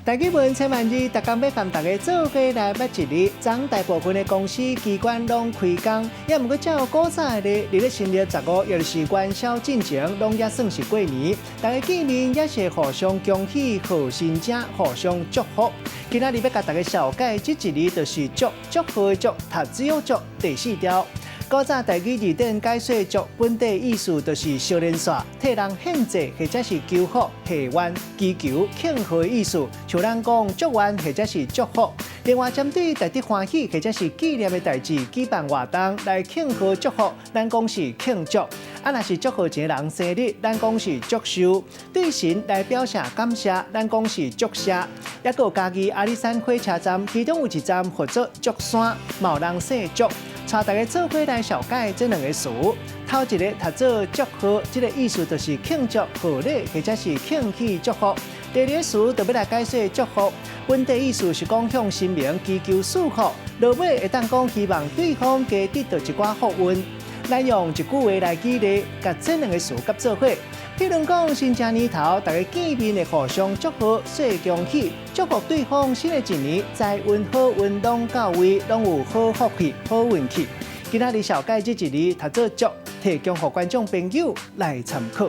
台語文千萬字，逐工欲共大家做伙來捌一字。昨大部分的公司機關攏開工，也毋過照古早的曆，佇咧新曆十五，也就是元宵進前，攏猶算是過年。大家見面也是互相恭喜、賀新正，互相祝福。今仔日欲共大家紹介這一字，就是祝，祝賀的祝，讀水祝，第四調。古早台語字典解說祝，本底意思就是相連線，替人獻祭或者是求福、謝願、祈求、慶賀的意思。像咱講祝願或者是祝福。另外，針對值得歡喜或者是紀念的代誌舉辦活動來慶賀祝福，咱講是慶祝。啊，若是祝賀一个人生日，咱講是祝壽。對神來表示感謝，咱講是祝謝。抑閣有嘉義阿里山火車站，其中有一站號做祝山，嘛有人姓祝。帶大家做伙來紹介這兩个詞。頭一个讀做祝賀，這个意思就是慶祝賀禮或者是慶喜祝福。第二个詞就欲來解說祝福，本底意思是講向神明祈求賜福，落尾會當講希望對方加得到一寡福運。咱用一句話來舉例，共這兩个詞佮做伙。譬如講新正年頭，大家見面會互相祝賀、說恭喜，祝福對方新的一年財運好運攏到位，攏有好福氣、好運氣。今仔日紹介這一字，讀做祝，提供予觀眾朋友來參考。